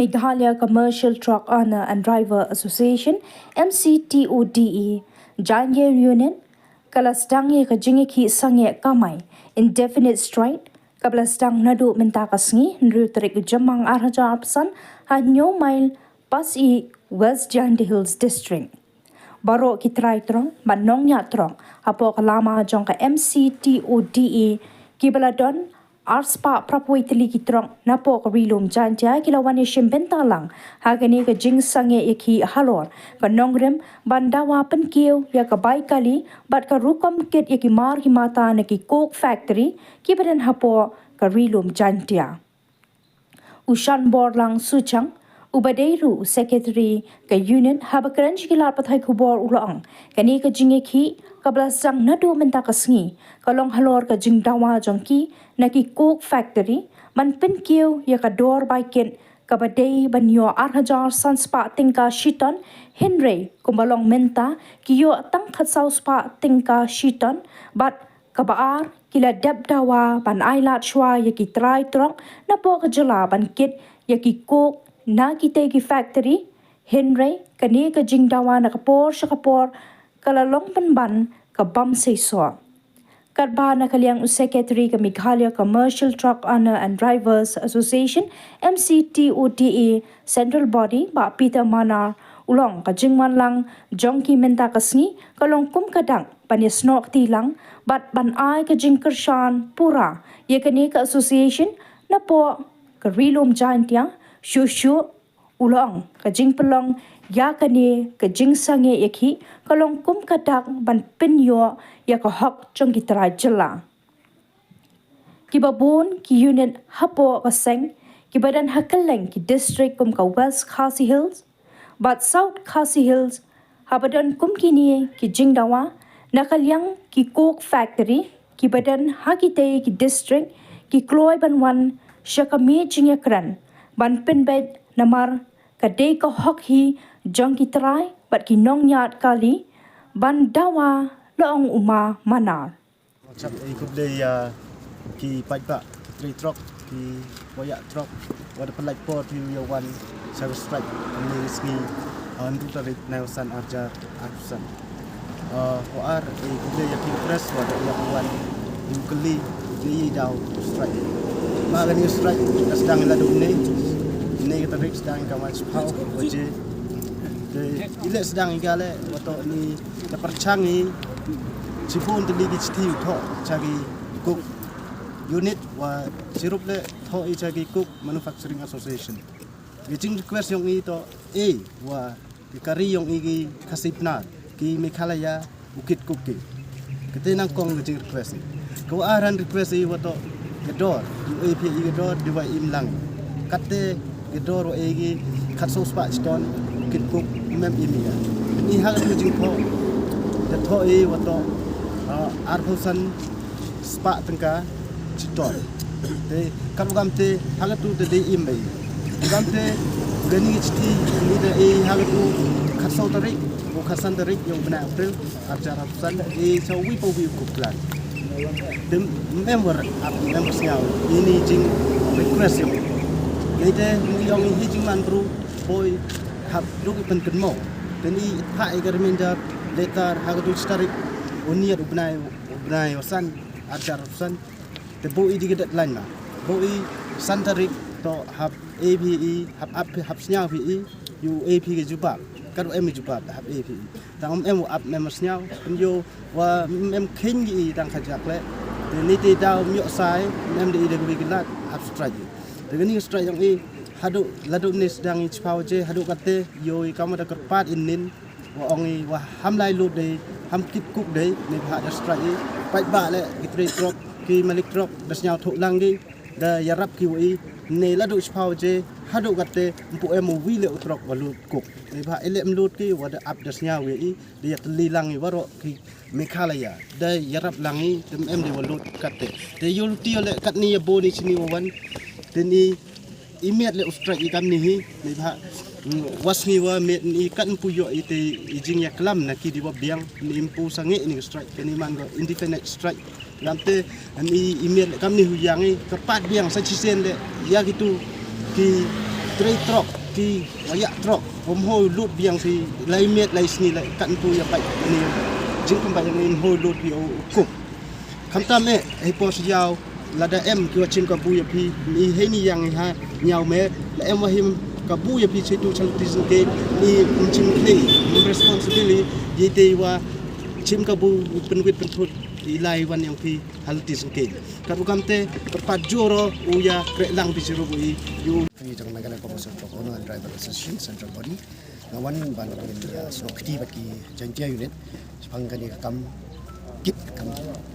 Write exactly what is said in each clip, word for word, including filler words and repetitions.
Meghalaya Commercial Truck Owner and Driver Association, M C T O D A, Jaintia Unit, ka la sdang ïa ka jingïakhih sangeh kamai, indefinite strike, kaba la sdang naduh mynta ka sngi, hynriew tarik u Jymmang ar hajar arphew san, ha Hynñiewmail, Pasyih, West Jaintia Hills District. Baroh ki trai trok bad nongñiah trok hapoh ka lama jong ka M C T O D A, kiba la don arspah phraphew tylli ki trok napoh ka Ri-lum Jaintia, ki la wan ïashim bynta lang ha kane ka jingsangeh ïakhih halor ka nongrim ban dawa pynkiew ïa ka bai kali bad ka rukom kit ïa ki mar ki mata na ki coke factory kiba don hapoh ka Ri-lum Jaintia. U Shanborlang Suchang, uba dei ruh u Secretary ka unit, haba kren sha ki lad pathai khubor, u la ong, kane ka jingïakhih kaba la sdang naduh mynta ka sngi, ka long halor ka jingdawa jong ki na ki coke factory ban pynkiew ïa ka dor bai kit kaba dei ban ïoh ar hajar san spah tyngka shi ton, hynrei kumba long mynta ki ïoh tang khatsaw spah tyngka shi ton, bad kaba ar, ki la dep dawa ban ailad shuwa ïa ki trai trok napoh ka jylla ban kit ïa ki coke na kitei ki factory, hynrei kane ka jingdawa na ka por sha ka por ka la long pynban ka bym seisoh. Katba na ka liang u Secretary ka Meghalaya Commercial Truck Owner and Drivers Association, M C T O D A, Central Body, Bah Peter Manar, u la ong ka jingwan lang jong ki mynta ka sngi ka long kum ka dak ban ïasnoh kti lang bad ban ai ka jingkyrshan pura ïa kane ka association napoh ka Ri-lum Jaintia. Shuh shuh, u la ong, ka jingpynlong ïa kane ka jingsangeh ïakhih ka long kum ka dak ban pynïoh ïa ka hok jong ki trai jylla. Kiba bun ki unit hapoh ka seng kiba don ha kylleng ki district kum ka West Khasi Hills bad South Khasi Hills, haba don kum kine ki jingdawa na ka liang ki coke factory kiba don ha kitei ki district, ki kloi ban wan sha ka miej jingïakren ban pynbeit, namar ka dei ka hok hi jong ki trai bad ki nongñiah kali ban dawa, la ong u Ma Manar. Chap, eh, khublei ïa ki paidbah, ki trai trok, ki nongñiah trok, wat la pynlait por phi ïa wan sha ka strike mynne ka sngi, ah, hynriew tarik bnai san ar hajar arphew san. Ah, wa ar, eh, khublei ïa phi press, wat la ïa wan ïa u kylli ne i daw strike. Ma kane strike ka sdang naduh mynne, mynne ka tarik sdang kamai shiphew baje. Te i leh sdang i ka leh, wat la ni da pyrshang i shibun tylli ki shithi u thoh sha ki coke unit, wa shirup leh thoh i sha ki Coke Manufacturing Association. Ka jing request jong i toh, eh, wa ki kari jong i ki Khasi Pnar, ki Meghalaya u kit coke ki. Kata nyngkong ka jing request i. Ka wa ar request i wa toh ka dor, u ai phi i ka dor, dei wa im lang. Kata ka dor wa ai ki khatsaw spah shi ton, kit coke, ym em im i ka. Ni ha ka tu jingthoh, da thoh i wa toh, ah, arphew san spah tyngka shi ton. Te kat u kam te ha ka tu te dei im ba i. U kam te, u da ni ka shithi, ni da i ha ka tu khatsaw tarik, u khatsan tarik ïa u bnai April, ar hajar arphew san, i sa wi pa wi u coke plant. Te ym em wa ap, ym em wa sñiaw, ini jing request ïa u. Ngi te ngi ong hi jingman bru, boi hap duk i pynkynmaw. Te ni ha i ka reminder letter ha ka tu shi tarik, u niat u bnai, u bnai wa san, ar hajar arphew san. Te boi i di ka deadline na. Boi i san tarik to hap ai phi i, hap ap phi, hap sñiaw phi i, ïa u ai phi ka jubab. Kat u em i jubab, hap ai phi i. Tang ym em u ap, ym em u sñiaw, ym ïoh wa ym em kheiñ ki i tang ka jak leh. Te ni te daw ym ïoh sai, ym em de i da ka wi ka lad, hap strike i. Te kani ka strike jong i, haduh, laduh ne sdang i chiphaw je, haduh kate, ïoh i kam da kyrpad in nin, wa ong i, wa ham lai lut de, ham kit coke de, ne bha da strike i, paidbah leh, ki trei truck, ki malik truck, da sñiaw thuh lang ki, da ïarap ki wa i, ne laduh chiphaw je, haduh kate, ym pu em u wi leh u truck wa lut coke. Ne bha i leh ym lut ki, wa da ap da sñiaw wi i, da ïatylli lang i waroh ki Meghalaya, da ïarap lang i, te ym em de wa lut kate. Te ïoh luti ïoh leh katni ïa bun i chini wa wan, te ni i miet leh u strike i kamni hi, ne bha, mm, wa sngi wa miet ni kat ym pu ïoh i te i jingïaklam na ki di wa biang, ni ym pu sangeh ni ka strike, kani man ka indefinite strike. Lam te, ni i miet leh kamni hu yang i, kyrpad biang sa chisien leh, ïa kitu, ki Trei trok, ki wa ïa trok, um hoi lut biang phi, lai met lai sngi lai kat ntu ïa pait ni, jingpynpait ïa ni hoi lut biang u kum. Khamtam eh, hei por sha ïaw, lada em ki wa chim kabu ïa phi, ni hei ni yang ha, ñiaw me, la em wa him kabu ïa phi chei tu chal ti sngke, ni um chim kli, um responsibility, ïa te wa chim kabu pynwit pynthut, i lai wan yang phi, hal ti sngke. Kat u kam te, perpat joro, u ïa, kre lang phi chirup u i, yu. Kani jong Meghalaya Commercial Truck Owner and Driver Association, Central Body. Nga wan ban ïa snoh kti bad ki Jaintia Unit. Shaphang kani ka kam kit kam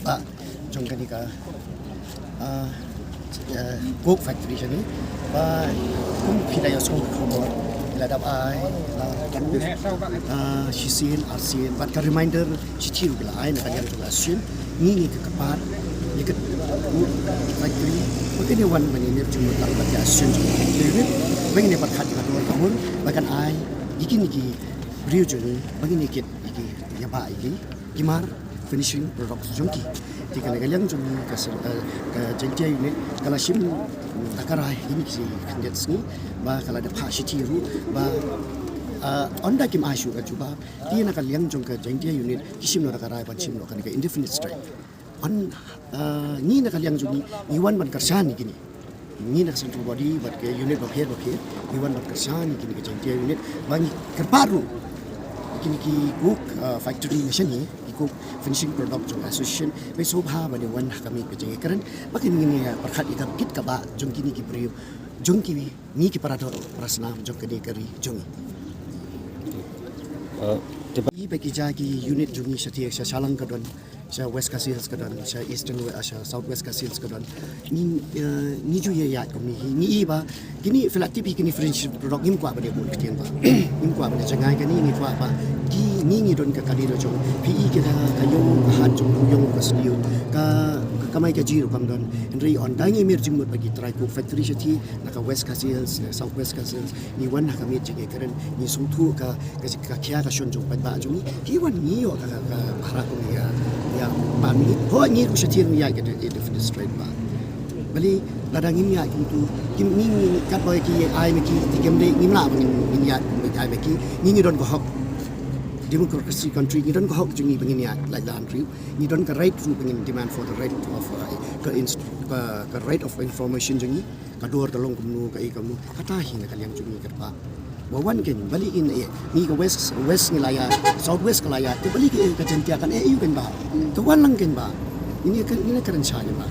ba jong kani ka, ah, eh, coke factory shani. Ba kum phi da ïa snoh khubor. La dap ai, la, ah, shisien, arsien. Bad ka reminder, shithi ruh ki la ai na ka liang jong ka association. Ngi ngi ka kyrpad ïa ka coke factory. Ba kane wan ban ïa ner jingmut lang bad ka association jong ka factory. Ba ngi ne pyrkhat ïa ka dur ka bun ba kan ai ïa kine ki briew jong ngi ba ngi ne kit ïa ki ïa ba ïa ki ki mar finishing products jong ki. Te kane ka liang jong ngi ka, eh, ka Jaintia Unit ka la shim da ka rai ïa kine ki khyndiat sngi ba ka la da phah shithi ruh ba, eh, ynda kim ai shuh ka jubab. Te na ka liang jong ka Jaintia Unit ki shim noh da ka rai ban shim noh kane ka indefinite strike. Wan, ah, ngi na ka liang jong ngi, ngi wan ban kyrshan ïa kine. Ngi na ka central body bad ka unit bapher bapher, ngi wan ban kyrshan ïa kine ka Jaintia Unit ba ngi kyrpad ruh ïa kine ki coke, ah, factory na shane, ki coke finishing product jong ka association, ba sngewbha ban ïa wan ha ka miet ka jingïakren, ba kin ngin ïa pyrkhat ïa ka kit ka ba jong kine ki briew, jong ki ngi ki para doh para snam jong kane ka ri jong ngi. Uh, te ba- Ngi ba ki ja ki unit jong ngi sha Tieng, sha Shillong ka don, sha West Khasi Hills ka don, sha Eastern We-, sha South West Khasi Hills ka don. Ngi, eh, ngi ju ïa ïaid kumne hi, ngi i ba kine philat tip hi kine finishing product ngim kwah ban ïa bun ktien ba. Ngim kwah ban ïa jngai kane, ngi kwah ba ki ngi ngi don ka kali jong phi i ki da ka ïong ka hat jong u ïong ka sniew, ka, ka kamai ka jingïarap kam don. Hynrei ynda ngi mir jingmut ba ki trai coke factory sha Tieng, na ka West Khasi Hills, na South West Khasi Hills, ngi wan ha ka miet jingïakren, ngi sngewthuh ka, ka, ka khia ka shon jong paidbah jong ngi, ngi wan ngi ïoh ka, ka, ka para kum ïa, ïa, ba ngi, ho ngi ruh sha Tieng ïa ka de-, indefinite strike ba. Balei lada ngim ïa kim tu, kim ngi, ngi katba ki ai ma ki, ki kim dei ngim lah ba ngin, ngin ïa, ngin ai ma ki, ngi ngi don ka hok. Democracy country ngi don ka hok jong ngi ba ngin ïa, lait lan riew, ngi don ka right ruh ba ngin demand for the right of, uh, ka inst-, ka, ka right of information jong ngi. Ka dur ka long kumno, ka i kumno, kata hi na ka liang jong ngi kyrpad. Ba wan kein, balei in eh, ngi ka West, West ngi la ïa, South West ka la ïa, te balei ka, ka Jaintia kan eh, ïu kein ba. Ka wan lang kein ba. Ini kan, ini kren sha ni ba.